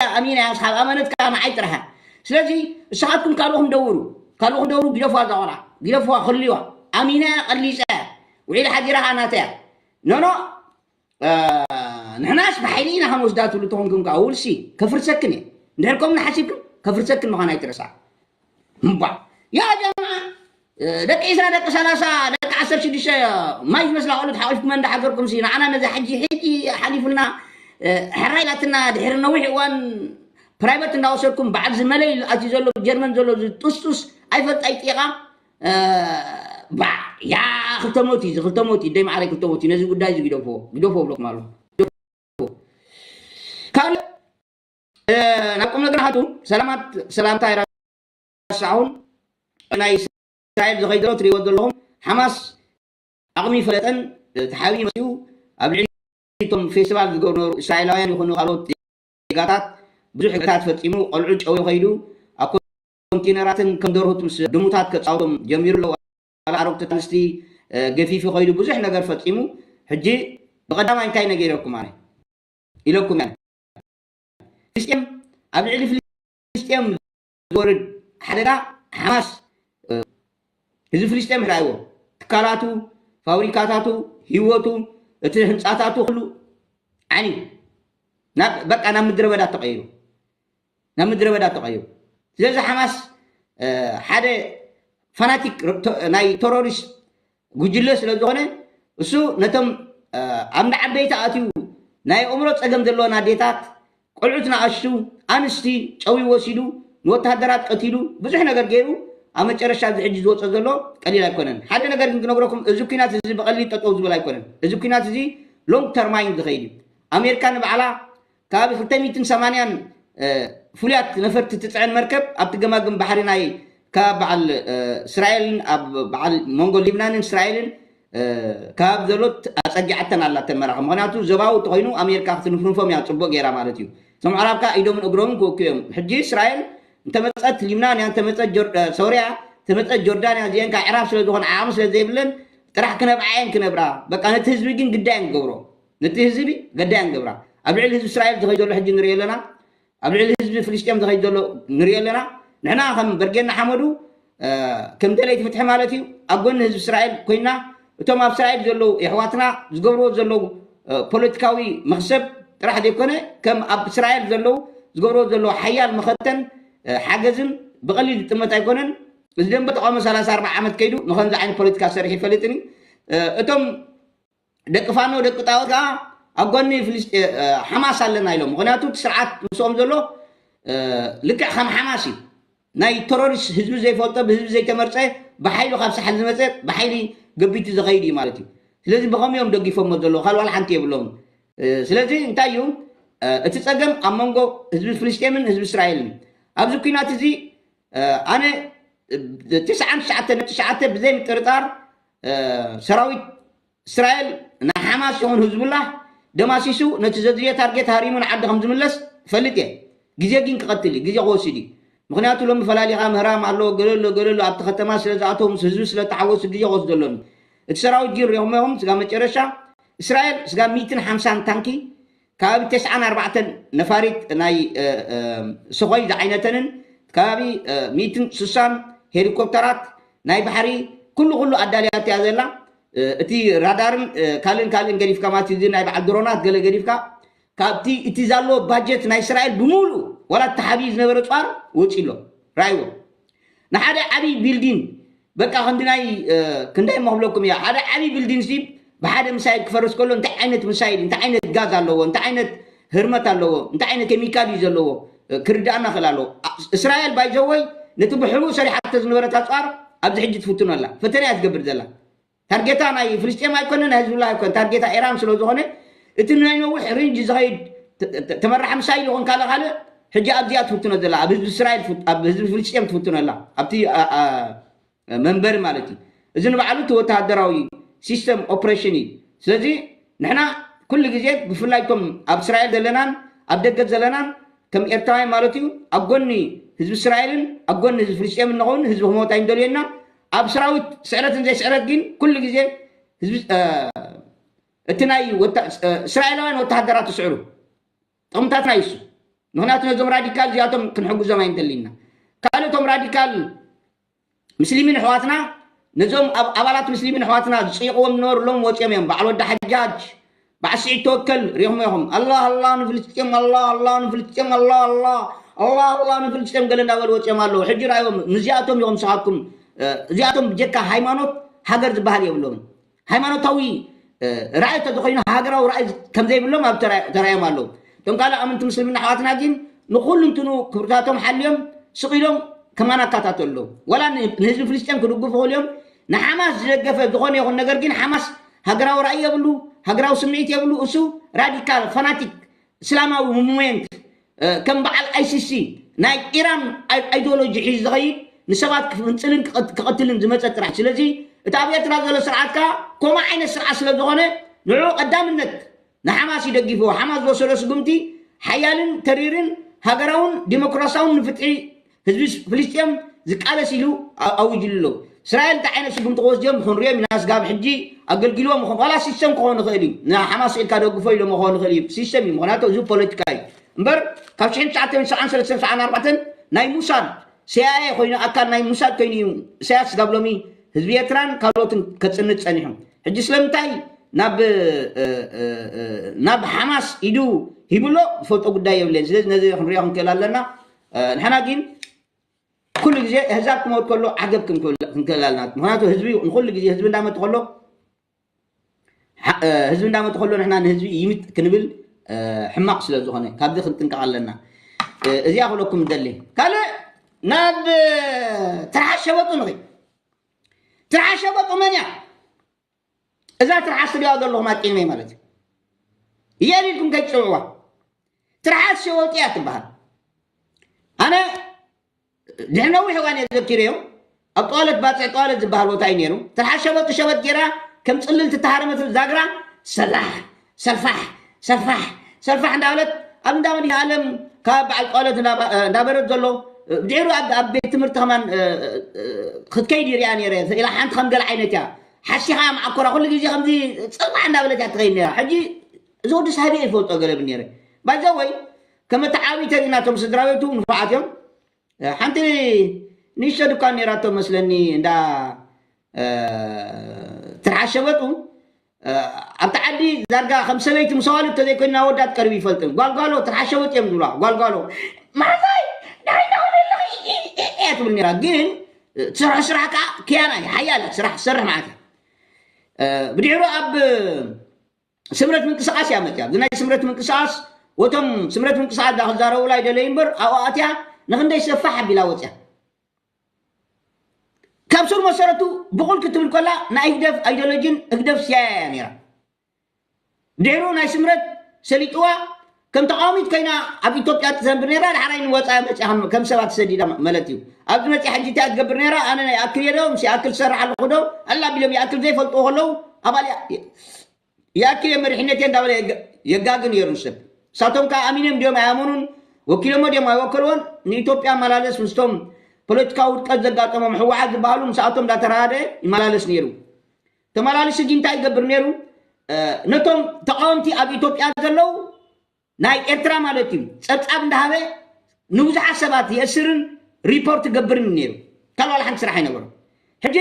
ኣሚና እያ፣ ስሓብ ኣመነት ከዓ ንዓይ ጥራሕ እያ። ስለዚ ንስኻትኩም ካልኦኹም ደውሩ፣ ካልኦኹም ደውሩ፣ ግደፉዋ እዛ ቆልዓ፣ ግደፉዋ፣ ክልዋ። ኣሚና እያ፣ ቀሊፀ እያ፣ ውዒላ ሓዲራ ከዓ ናተ እያ። ኖኖ፣ ንሕናስ ብሓይሊ ኢና ክንወስዳ ትብሉ ተኾንኩም ከዓ ውልሲ ከፍርሰክን እየ። እንድሕር ከምኡ ሓሲብክን ከፍርሰክን ምዃን ኣይትረስዓ። እምባ ያ ጀማዓ፣ ደቂ ዒስራ፣ ደቂ ሰላሳ፣ ደቂ ዓሰርተ ሽዱሽተ ማይ ዝመስላ ቆልዑት ሓቂፍኩም እንዳሓገርኩም ሲ ንዓና ነዚ ሕጂ ሕጂ ሓሊፉልና፣ ሕራይ ኢላትና ድሕሪ ነዊሕ እዋን ፕራይቨት እንዳወሰድኩም በዓል ዝመለይ ኣትዩ ዘሎ ጀርመን ዘሎ ዝጥስጡስ ኣይፈልጥ ኣይጥየቓ። ባ ያ ክልተ ሞት እዩ፣ እዚ ክልተ ሞት እዩ፣ ደይ ማዕረይ ክልተ ሞት እዩ። ነዚ ጉዳይ እዚ ግደፎ፣ ግደፎ ብለኩም ኣለኹ። ካልእ ናብ ቁም ነገር ሃቱ ሰላማት ሰላምታ ኣይረሳዕኹም። ናይ እስራኤል ዝኸይድ ዘሎ ትሪእዎ ዘለኹም ሓማስ ዓቕሚ ፈለጠን ተሓቢኡ መፅኡ ኣብ ልዕሊ እቶም ፌስቲቫል ዝገብሩ ነበሩ እስራኤላውያን ይኹኑ ካልኦት ዜጋታት ብዙሕ ግታት ፈፂሙ። ቆልዑ ጨውዩ ከይዱ ኣብ ኮንቴነራትን ከም ደርሁት ምስ ድሙታት ከፃወቶም ጀሚሩ ኣለዉ። ኣሮግቲ ኣንስቲ ገፊፉ ከይዱ ብዙሕ ነገር ፈፂሙ። ሕጂ ብቐዳማይ እንታይ ነገይረኩም ኣነ ኢለኩም እያ። ፍልስጤም ኣብ ልዕሊ ፍልስጤም ዝወርድ ሓደጋ ሓማስ ህዝቢ ፍልስጤም ርኣይዎ። ትካላቱ፣ ፋብሪካታቱ፣ ህይወቱ፣ እቲ ህንፃታቱ ኩሉ ዓንዩ በቃ ናብ ምድረ በዳ ተቐይሩ፣ ናብ ምድረ በዳ ተቐይሩ። ስለዚ ሓማስ ሓደ ፋናቲክ ናይ ቴሮሪስት ጉጅለ ስለ ዝኾነ እሱ ነቶም ኣብ እንዳ ዓበይቲ ኣትዩ ናይ ኣእምሮ ፀገም ዘለወን ኣዴታት፣ ቆልዑት ንኣሽቱ፣ ኣንስቲ ጨውዩ ወሲዱ፣ ንወተሃደራት ቀቲሉ፣ ብዙሕ ነገር ገይሩ ኣብ መጨረሻ እዚ ሕጂ ዝወፀ ዘሎ ቀሊል ኣይኮነን። ሓደ ነገር ግን ክነግረኩም፣ እዚ ኩናት እዚ ብቐሊል ጠጠው ዝብል ኣይኮነን። እዚ ኩናት እዚ ሎንግ ተርማይን ዝኸይድ እዩ። ኣሜሪካ ንባዕላ ከባቢ ክልተ ሚእትን ሰማንያን ፍሉያት ነፈርቲ ትፅዕን መርከብ ኣብቲ ገማግም ባሕሪ ናይ ከባቢ በዓል እስራኤልን ኣብ በዓል መንጎ ሊብናንን እስራኤልን ከባቢ ዘሎ ኣፀጊዓተን ኣላተን መራኽብ። ምክንያቱ ዘባዊ እንተኮይኑ ኣሜሪካ ክትንፍንፎም እያ ፅቡቅ ገይራ ማለት እዩ። እዞም ኣዕራብ ከዓ ኢዶምን እግሮምን ክወክዩ እዮም። ሕጂ እስራኤል እንተመፀት ሊብናን እያ፣ እንተመፀት ሶርያ፣ እንተመፀት ጆርዳንያ እዚአን ከዓ ዕራብ ስለዝኮነ ዓቅሚ ስለዘይብለን ጥራሕ ክነብዓ እየን ክነብራ። በቃ ነቲ ህዝቢ ግን ግዳይ እየን ክገብሮ። ነቲ ህዝቢ ገዳይ እየን ክገብራ። ኣብ ልዕሊ ህዝቢ እስራኤል ዝኸይድ ዘሎ ሕጂ ንሪኦ ኣለና። ኣብ ልዕሊ ህዝቢ ፍልስጤም ዝኸይድ ዘሎ ንሪኦ ኣለና። ንሕና ከም በርጌና ሓመዱ ከም ደለይቲ ፍትሒ ማለት እዩ ኣብ ጎኒ ህዝቢ እስራኤል ኮይና እቶም ኣብ እስራኤል ዘለዉ የሕዋትና ዝገብርዎ ዘለዉ ፖለቲካዊ መኽሰብ ጥራሕ ዘይኮነ ከም ኣብ እስራኤል ዘለዉ ዝገብርዎ ዘለዉ ሓያል መኸተን ሓገዝን ብቐሊል ዝጥመት ኣይኮነን። እዚ ደንበ ተቃውሞ ሰላሳ ኣርባዓ ዓመት ከይዱ ንኸምዚ ዓይነት ፖለቲካ ሰሪሑ ይፈልጥን እዩ። እቶም ደቂ ፋኖ ደቂ ጣዖት ከዓ ኣብ ጎኒ ሓማስ ኣለና ኢሎም። ምክንያቱ እቲ ስርዓት ምስኦም ዘሎ ልክዕ ከም ሓማስ እዩ። ናይ ቴሮሪስት ህዝቢ ዘይፈልጦ ብህዝቢ ዘይተመርፀ ብሓይሉ ካብ ሳሕል ዝመፀ ብሓይሊ ገቢቱ ዝኸይድ እዩ ማለት እዩ። ስለዚ ብኸምኡ እዮም ደጊፎሞ ዘለዉ ካልእ ዋላ ሓንቲ የብሎም። ስለዚ እንታይ እዩ እቲ ፀገም ኣብ መንጎ ህዝቢ ፍልስጤምን ህዝቢ እስራኤልን ኣብዚ ኩናት እዚ ኣነ ትስዓን ትሽዓተ ነጥቢ ትሽዓተ ብዘይ ምጥርጣር ሰራዊት እስራኤል ንሓማስ ይኹን ህዝቡላህ ደማሲሱ ነቲ ዘድልዮ ታርጌት ሃሪሙ ንዓዲ ከም ዝምለስ ፈልጥ እየ። ግዜ ግን ክቐትል እዩ፣ ግዜ ክወስድ እዩ። ምክንያቱ ሎሚ ፈላሊኻ ምህራም ኣሎ ገለሎ ገለሎ ኣብቲ ከተማ ስለ ዝኣተው ምስ ህዝቢ ስለ ተሓወሱ ግዜ ክወስድ ኣሎኒ። እቲ ሰራዊት ግን ሪኹም ኢኹም ስጋ መጨረሻ እስራኤል ስጋ ሚትን ሓምሳን ታንኪ ከባቢ ተስዓን ኣርባዕተን ነፋሪት ናይ ስኾይ ዝዓይነተንን ከባቢ ሚትን ስሳን ሄሊኮፕተራት ናይ ባሕሪ ኩሉ ኩሉ ኣዳልያት እያ ዘላ። እቲ ራዳርን ካልእን ካልእን ገዲፍካ ማለት እዚ ናይ በዓል ድሮናት ገለ ገዲፍካ ካብቲ እቲ ዘለዎ ባጀት ናይ እስራኤል ብምሉእ ዋላ እቲ ሓብዩ ዝነበረ ፃር ወፂ ኣሎ። ራይዎ ንሓደ ዓብዪ ቢልዲን በቃ ክንዲ ናይ ክንዳይ መክብለኩም እያ ሓደ ዓብዪ ቢልዲን ሲ ብሓደ ምሳይል ክፈርስ ከሎ እንታይ ዓይነት ምሳይል እንታይ ዓይነት ጋዝ ኣለዎ እንታይ ዓይነት ህርመት ኣለዎ እንታይ ዓይነት ኬሚካል እዩ ዘለዎ ክርዳእና ክእል ኣለዎ። እስራኤል ባይዘወይ ነቲ ብሕቡእ ሰሪሓቶ ዝነበረት ኣፅዋር ኣብዚ ሕጂ ትፍትኖ ኣላ ፈተነ እያ ትገብር ዘላ። ታርጌታ ናይ ፍልስጤም ኣይኮነ ናይ ህዝብላ ኣይኮነ ታርጌታ ኢራን ስለ ዝኾነ እቲ ናይ ነዊሕ ሬንጅ ዝኸይድ ተመራሕ ምሳይል ይኹን ካልእ ካልእ ሕጂ ኣብዚኣ ትፍትኖ ዘላ ኣብ ህዝቢ እስራኤል ኣብ ህዝቢ ፍልስጤም ትፍትኖ ኣላ ኣብቲ መንበሪ ማለት እዩ። እዚ ንባዕሉ እቲ ወተሃደራዊ ሲስተም ኦፕሬሽን እዩ። ስለዚ ንሕና ኩሉ ግዜ ብፍላይ ቶም ኣብ እስራኤል ዘለናን ኣብ ደገ ዘለናን ከም ኤርትራውያን ማለት እዩ ኣብ ጎኒ ህዝቢ እስራኤልን ኣብ ጎኒ ህዝቢ ፍልስጤምን ንኸውን ህዝቢ ክመወት ኣይንደልየና። ኣብ ሰራዊት ስዕረትን ዘይስዕረት ግን ኩሉ ግዜ ህዝቢ እቲ ናይ እስራኤላውያን ወተሃደራት ትስዕሩ ጥቕምታትና ይሱ ምክንያቱ ነዞም ራዲካል እዚኣቶም ክንሕግዞም ኣይንደሊ ኢና። ካልእ እቶም ራዲካል ምስሊሚን ኣሕዋትና ነዞም ኣብ ኣባላት ምስሊሚን ኣሕዋትና ዝፅይቕዎም ዝነበሩ ሎም ወፂኦም እዮም። በዓል ወዲ ሓጃጅ፣ በዓል ስዒድ ተወከል ሪኹም ኢኹም። ኣላ ኣላ ንፍልስጤም ኣላ ኣላ ንፍልስጤም ኣላ ኣላ ኣላ ኣላ ንፍልስጤም ገለ እንዳበሉ ወፂኦም ኣለዉ። ሕጂ ራእዮም ንዚኣቶም ኢኹም ስኻትኩም እዚኣቶም ብጀካ ሃይማኖት ሃገር ዝበሃል የብሎምን። ሃይማኖታዊ ራእይ ተዝኮይኑ ሃገራዊ ራእይ ከምዘይብሎም ኣብ ተራእዮም ኣለዉ። እቶም ካልእ ኣመንቲ ምስልምና ኣሕዋትና ግን ንኩሉ እንትኑ ክብርታቶም ሓልዮም ስቕ ኢሎም ከማና ኣካታተሉ ኣለዉ። ዋላ ንህዝቢ ፍልስጤም ክድግፉ ክእሉ እዮም። ንሓማስ ዝደገፈ ዝኾነ ይኹን ነገር ግን ሓማስ ሃገራዊ ራእይ የብሉ፣ ሃገራዊ ስምዒት የብሉ። እሱ ራዲካል ፋናቲክ እስላማዊ ሙቭመንት ከም በዓል ኣይሲሲ ናይ ኢራን ኣይዲዮሎጂ ሒዙ ዝኸይድ ንሰባት ክፍንፅልን ክቐትልን ዝመፀ ጥራሕ። ስለዚ እቲ ኣብ ኤርትራ ዘሎ ስርዓት ከዓ ከምኡ ዓይነት ስርዓት ስለ ዝኾነ ንዑ ቀዳምነት ንሓማስ እዩ ደጊፍዎ። ሓማስ ዝወሰዶ ስጉምቲ ሓያልን ተሪርን ሃገራውን ዲሞክራሲያውን ንፍትሒ ህዝቢ ፍልስጤም ዝቃለስ ኢሉ ኣዊጅሉ ኣሎ። እስራኤል እንታይ ዓይነት ስጉምቲ ክወስድ እዮም ክንሪኦም ኢና። ስጋብ ሕጂ ኣገልጊልዎም ይኾን ዋላ ሲስተም ክኾን ይኽእል እዩ። ንሓማስ ኢልካ ደግፎ ኢሎም ክኾን ይኽእል እዩ። ሲስተም እዩ። ምክንያቱ እዚ ፖለቲካ እዩ። እምበር ካብ ሽሕን ትሽዓተ ሚእትን ሰብዓን ሰለስተን ሰብዓን ኣርባዕተን ናይ ሙሳድ ሲኣይኤ ኮይኑ ኣካል ናይ ሙሳድ ኮይኑ እዩ ኢሳያስ ስጋብ ሎሚ ህዝቢ ኤርትራን ካልኦትን ከጽንት ጸኒሑ። ሕጂ ስለምንታይ ናብ ናብ ሓማስ ኢዱ ሂብሎ ዝፈልጦ ጉዳይ የብለን። ስለዚ ነዚ ክንሪኦ ክንክእል ኣለና። ንሕና ግን ኩሉ ግዜ ኣህዛብ ክመት ከሎ ዓገብ ክንክእል ኣለና። ምክንያቱ ህዝቢ ንኩሉ ግዜ ህዝቢ እንዳመት ከሎ ህዝቢ እንዳመት ከሎ ንሕና ንህዝቢ ይምጥ ክንብል ሕማቕ ስለ ዝኾነ ካብዚ ክንጥንቀቕ ኣለና። እዚኣ ክብለኩም ደሊ ካልእ ናብ ትርሓስ ሸበጡ ንኺ ትርሓስ ሸበጡ መን እያ? እዛ ትርሓስ ትሪኦ ዘለኹም ኣቂመይ ማለት እዩ። እየን ኢልኩም ከይትፅውዕዋ ትርሓስ ሸወጢ እያ ትበሃል። ኣነ ድሕሪ ነዊሕ እዋን እየ ዘኪረዮ። ኣብ ጠዋለት ባፅዕ ጠዋለት ዝበሃል ቦታ እዩ ነይሩ። ትርሓስ ሸበጡ ሸበጥ ገይራ ከም ፅልል ትተሃረመት ዛግራ ሰላሕ ሰልፋሕ ሰልፋሕ ሰልፋሕ እንዳበለት ኣብ እንዳ መድሃለም ካብ በዓል ጠዋለት እንዳበረት ዘሎ ድሕሩ ኣብ ቤት ትምህርቲ ከማን ክትከይድ ይሪኣ ነይረ። ኢላ ሓንቲ ከም ገለ ዓይነት እያ ሓሲኻ እያ መዓኮራ ኩሉ ግዜ ከምዚ ፅልማዕ እንዳበለት እያ ትኸይድ ነይራ። ሕጂ እዚ ወዲ ሳህቢ ይፈልጦ ገለ ብል ነይረ ባይዘወይ ከም እተዓብይ ተሪእናቶም ስድራ ቤቱ ንፉዓት እዮም። ሓንቲ ንእሽቶ ድኳን ነይራቶ መስለኒ እንዳ ትርሓስ ሸበጡ ኣብቲ ዓዲ ዳርጋ ከም ሰበይቲ ምስ ኣዋልድ ተዘይኮይና ወዳት ቀርቢ ይፈልጥን ጓልጓሎ ትርሓስ ሸበጡ እዮም ዝብላ ጓልጓሎ ማዛይ ዳይና ሆነለኺ እያ ትብል ነራ ግን ትሰርሖ ስራሕ ከዓ ክያና እዩ ሓያለ ስራሕ ትሰርሕ ማለት እያ። ብድሕሩ ኣብ ስምረት ምንቅስቃስ እያ መፅያ። እዚ ናይ ስምረት ምንቅስቃስ ወቶም ስምረት ምንቅስቃስ ዳ ክዛረቡላ ይደለዩ እምበር ኣብኡ ኣትያ ንክንደይ ሰፋሕ ኣቢላ ወፅያ። ካብ ሱር መሰረቱ ብቁል ክትብል ከላ ናይ ህግደፍ ኣይዲዮሎጂን ህግደፍ ሲያያ እያ ነይራ። ድሕሩ ናይ ስምረት ሰሊጥዋ ከም ተቃዋሚት ኮይና ኣብ ኢትዮጵያ ትዘንብር ነራ። ዳሕራይ ንወፃኢ መፅያ ከም ሰባት ሰዲዳ ማለት እዩ። ኣብዚ መፅያ ሕጂ እንታይ ትገብር ነራ? ኣነ ናይ ኣክል የዶ ምስ ኣክል ትሰርሕ ኣለኹ ዶ ኣላ ቢሎም ይኣክል ዘይፈልጥዎ ከለዉ ኣባል ይኣክል እየ መሪሕነት እየ እንዳበለ የጋግ ነይሩ ንሰብ። ንሳቶም ከዓ ኣሚኖም እንዲኦም ኣይኣመኑን። ወኪሎሞ ድኦም ኣይወከልዎን። ንኢትዮጵያ ኣመላለስ ምስቶም ፖለቲካዊ ውድቀት ዘጋጠሞም ህወሓት ዝበሃሉ ምስኣቶም እንዳተራሃደ ይመላለስ ነይሩ። ተመላልሱ ግን እንታይ ይገብር ነይሩ? ነቶም ተቃወምቲ ኣብ ኢትዮጵያ ዘለዉ ናይ ኤርትራ ማለት እዩ ጸብጻብ እንዳሃበ ንብዙሓት ሰባት የእስርን ሪፖርት ይገብርን ነይሩ። ካልእ ዋላ ሓንቲ ስራሕ ኣይነበሮም። ሕጂ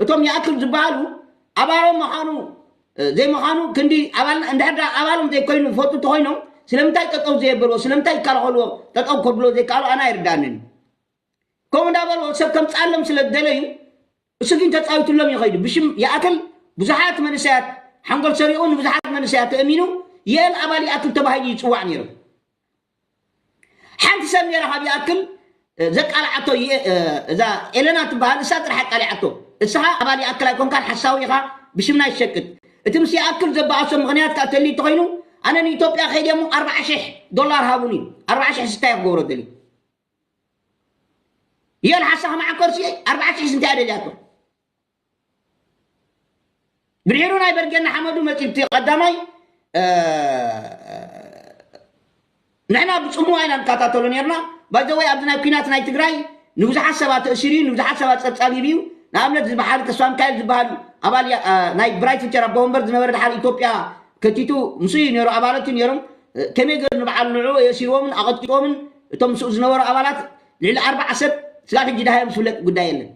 እቶም ይኣክል ዝበሃሉ ኣባሎም ምዃኑ ዘይምዃኑ ክንዲ ኣባልና እንድሕር ደኣ ኣባሎም ዘይኮይኑ ዝፈልጡ እንተኾይኖም ስለምንታይ ጠጠው ዘየበልዎ ስለምንታይ ይከላኸልዎ ጠጠው ከብሎ ዘይከኣሉ ኣነ ኣይርዳንን። ከምኡ እንዳበልዎ ሰብ ከምፅኣሎም ስለ ዝደለዩ እሱ ግን ተፃዊትሎም ይኸይዱ። ብሽም ይኣክል ብዙሓት መንእሰያት ሓንጎል ሰሪቑ ንብዙሓት መንእሰያት ተእሚኑ የእል ኣባል ይኣክል ተባሂሉ ይፅዋዕ ነይሩ። ሓንቲ ሰብ ነይራ ካብ ይኣክል ዘቃልዓቶ እዛ ኤለና ትበሃል እሳ ጥራሕ ኣቃሊዓቶ። እስኻ ኣባል ይኣክል ኣይኮንካን ሓሳዊ ኢኻ ብሽምና ይሸቅጥ። እቲ ምስ ይኣክል ዘበኣሶ ምኽንያት ከዓ ተልዩ እንተኾይኑ ኣነ ንኢትዮጵያ ከይደ እሞ ኣርባዓ ሽሕ ዶላር ሃቡኒ ኣርባዓ ሽሕ ስታይ ክገብሮ ደልዩ የል ሓሳኺ መዓኮርሲ ኣርባዓ ሽሕ እንታይ ደልያቶ ብድሕሩ ናይ በርጌና ሓመዱ መፂብቲ ቀዳማይ ንሕና ብፅሙዋ ኢና ንከታተሎ ነርና። ባይዘወይ ኣብዚ ናይ ኩናት ናይ ትግራይ ንብዙሓት ሰባት ተእሲሩ እዩ ንብዙሓት ሰባት ፀብፃብ ሂቡ እዩ። ንኣብነት ዝበሓር ተስፋ ሚካኤል ዝበሃል ኣባል ናይ ብራይት ፊቸር ኣቦ ወንበር ዝነበረ ድሓር ኢትዮጵያ ከቲቱ ምስ እዩ ነሩ ኣባላት እዩ ነሮም። ከመይ ገይሩ ንበዓል ንዑ የእሲርዎምን ኣቐጥቂጥዎምን እቶም ምስኡ ዝነበሩ ኣባላት ልዕሊ ኣርባዓ ሰብ ስጋብ ሕጂ ደሃዮም ዝፍለጥ ጉዳይ የለን።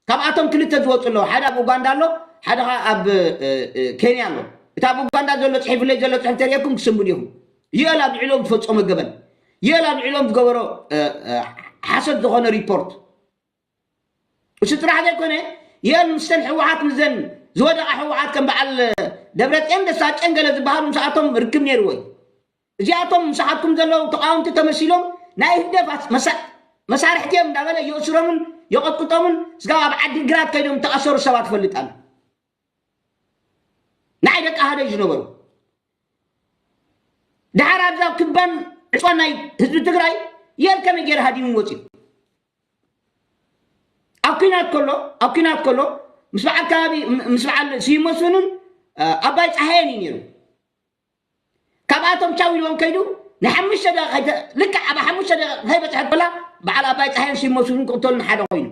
ካብኣቶም ክልተ ዝወፁ ኣለዉ። ሓደ ኣብ ኡጋንዳ ኣሎ፣ ሓደ ኸዓ ኣብ ኬንያ ኣሎ። እቲ ኣብ ኡጋንዳ ዘሎ ፅሒፉለይ ዘሎ ፅሑፍ ተሪኤኩም ክስንቡ ዲኹም። ይእል ኣብ ልዕሎም ዝፈፀሞ ገበን፣ ይእል ኣብ ልዕሎም ዝገበሮ ሓሰት ዝኾነ ሪፖርት። እሱ ጥራሕ ዘይኮነ፣ የን ምስተን ህወሓት፣ ምዘን ዝወደቓ ህወሓት ከም በዓል ደብረፅዮን ደሳጨን ገለ ዝበሃሉ ምስኣቶም ርክብ ነይርዎ እዩ። እዚኣቶም ምስሓትኩም ዘለዉ ተቃወምቲ ተመሲሎም ናይ ህግደፍ መሳርሕቲ እዮም እንዳበለ የእስሮምን የቐጥቅጦምን፣ ስጋብ ኣብ ዓዲ ግራት ከይዶም ተኣሰሩ ሰባት ፈልጣሉ። ንዓይ ደቂ ኣሃደይ ዝነበሩ ድሓር ኣብዛ ክባን ዕፅዋን ናይ ህዝቢ ትግራይ የል ከመይ ገይረ ሃዲሙ ወፂኡ። ኣብ ኩናት ከሎ ኣብ ኩናት ከሎ ምስ በዓል ከባቢ ምስ በዓል ስዩም መስፍንን ኣባይ ፀሃየን እዩ ነይሩ። ካብኣቶም ቻው ኢልዎም ከይዱ ንሓሙሽተ ደቂቕ ልክዕ ኣብ ሓሙሽተ ደቂቕ ከይበፅሐት በላ በዓል ኣባይ ፀሃየን ስዩም መስፍንን ክቕተሉ ንሓደ ኮይኑ።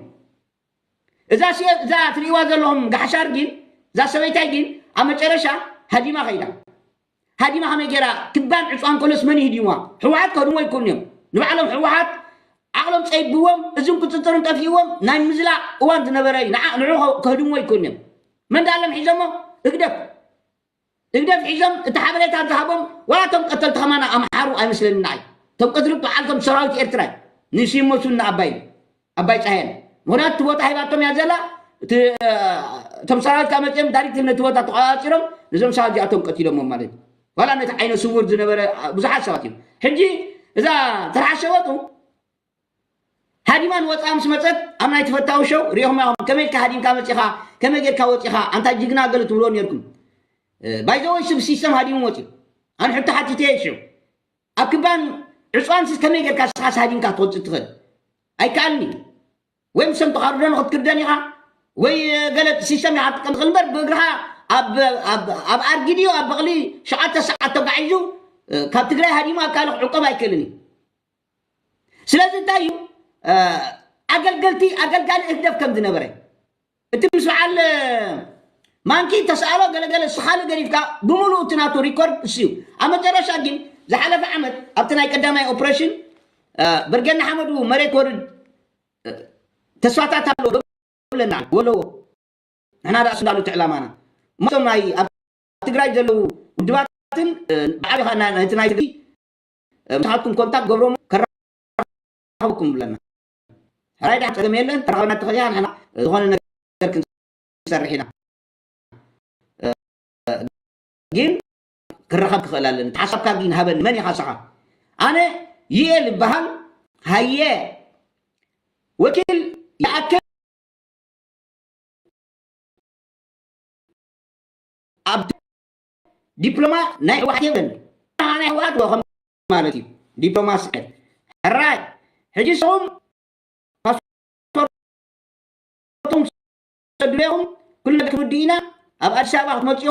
እዛ እዛ ትርእይዋ ዘለኹም ጋሕሻር ግን እዛ ሰበይታይ ግን ኣብ መጨረሻ ሃዲማ ከይዳ። ሃዲማ ከመይ ገይራ ክባን ዕፅዋን ከሎስ መን ይህዲምዋ? ህወሓት ከህድምዎ ኣይኮኑን እዮም። ንባዕሎም ህወሓት ዓቕሎም ፀይብዎም እዝን ቁፅፅርን ጠፊእዎም ናይ ምዝላቕ እዋን ዝነበረ እዩ። ንዓ ንዑ ከህድምዎ ኣይኮኑን እዮም። መን ዳኣሎም ሒዞሞ? ህግደፍ። ህግደፍ ሒዞም እቲ ሓበሬታ ዝሃቦም ዋላ እቶም ቀተልቲ ከማና ኣምሓሩ ኣይመስለኒ ንዓይ። እቶም ቀትሊ በዓልቶም ሰራዊት ኤርትራ እዩ። ንስይሞሱን ንኣባይ ኣባይ ፀሃየን ምክንያቱ እቲ ቦታ ሂባቶም እያ ዘላ። እቶም ሰራዊት ካብ መፅኦም ዳይሬክት ነቲ ቦታ ተቆፃፂሮም ነዞም ሰባት እዚኣቶም ቀቲሎሞም ማለት እዩ። ዋላ ነቲ ዓይነ ስውር ዝነበረ ብዙሓት ሰባት እዮም። ሕጂ እዛ ተረሓሸወጡ ሃዲማ ንወፃ ምስ መፀት ኣብ ናይ ተፈታዊ ሸው ሪኦኹም ኢኹም። ከመይ ኢልካ ሃዲምካ መፂኻ? ከመይ ጌርካ ወፂኻ? ኣንታ ጅግና ገለ ትብልዎ ኔርኩም። ባይዘወይ ስብ ሲስተም ሃዲሙ ወፂኡ። ኣነ ሕቶ ሓቲተ እየ ሽዑ ኣብ ክባን ዕፅዋን ስስ ከመይ ጌርካ ስኻስ ሃዲምካ ትወፅእ ትኽእል? ኣይከኣልን እዩ። ወይ ምሰም ተኻርዶ ንኽትክርደን ኢኻ ወይ ገለ ሲስተም ኢኻ ትጥቀም ትኽእል እምበር ብእግርኻ ኣብ ኣርጊ ድዩ ኣብ በቕሊ ሸዓተ ሰዓት ተጓዒዙ ካብ ትግራይ ሃዲሙ ኣብ ካልእ ክዕቆብ ኣይክእልን እዩ። ስለዚ እንታይ እዩ ኣገልገልቲ ኣገልጋሊ ህግደፍ ከም ዝነበረ እቲ ምስ በዓል ማንኪ ተሰኣሎ ገለገለ ስኻሊ ገዲፍካ ብምሉእ እቲ ናቱ ሪኮርድ እሱ እዩ። ኣብ መጨረሻ ግን ዝሓለፈ ዓመት ኣብቲ ናይ ቀዳማይ ኦፕሬሽን ብርጌድ ንሓመዱ መሬት ወርድ ተስፋታት ኣለዎ ብለና ወለዎ ንሕና ዳኣ እሱ እንዳሉ እቲ ዕላማና እሞ እቶም ናይ ኣብ ትግራይ ዘለዉ ውድባትን ብዓቢኻ ነቲ ናይ ትግራይ ምሳኻትኩም ኮንታክት ገብሮም ከራኸብኩም ብለና ሕራይ ዳሕ ፀገም የለን ተራኸብና ትኽእያ ንሕና ዝኾነ ነገር ክንሰርሕ ኢና ግን ክረኸብ ክኽእል ኣለኒ ሓሳብካ ግን ሃበኒ መን ኢኻ ስኻ ኣነ ይኤል ይበሃል ሃየ ወኪል ይኣክል ኣብ ዲፕሎማ ናይ ህወሓት የብለኒ ናይ ህወሓት ወኸም ማለት እዩ ዲፕሎማሲ ሕራይ ሕጂ ሰኹም ፓስፖርቶም ሰዱሌኹም ኩሉ ነገር ክትውድእ ኢና ኣብ ኣዲስ ኣበባ ክትመፅኡ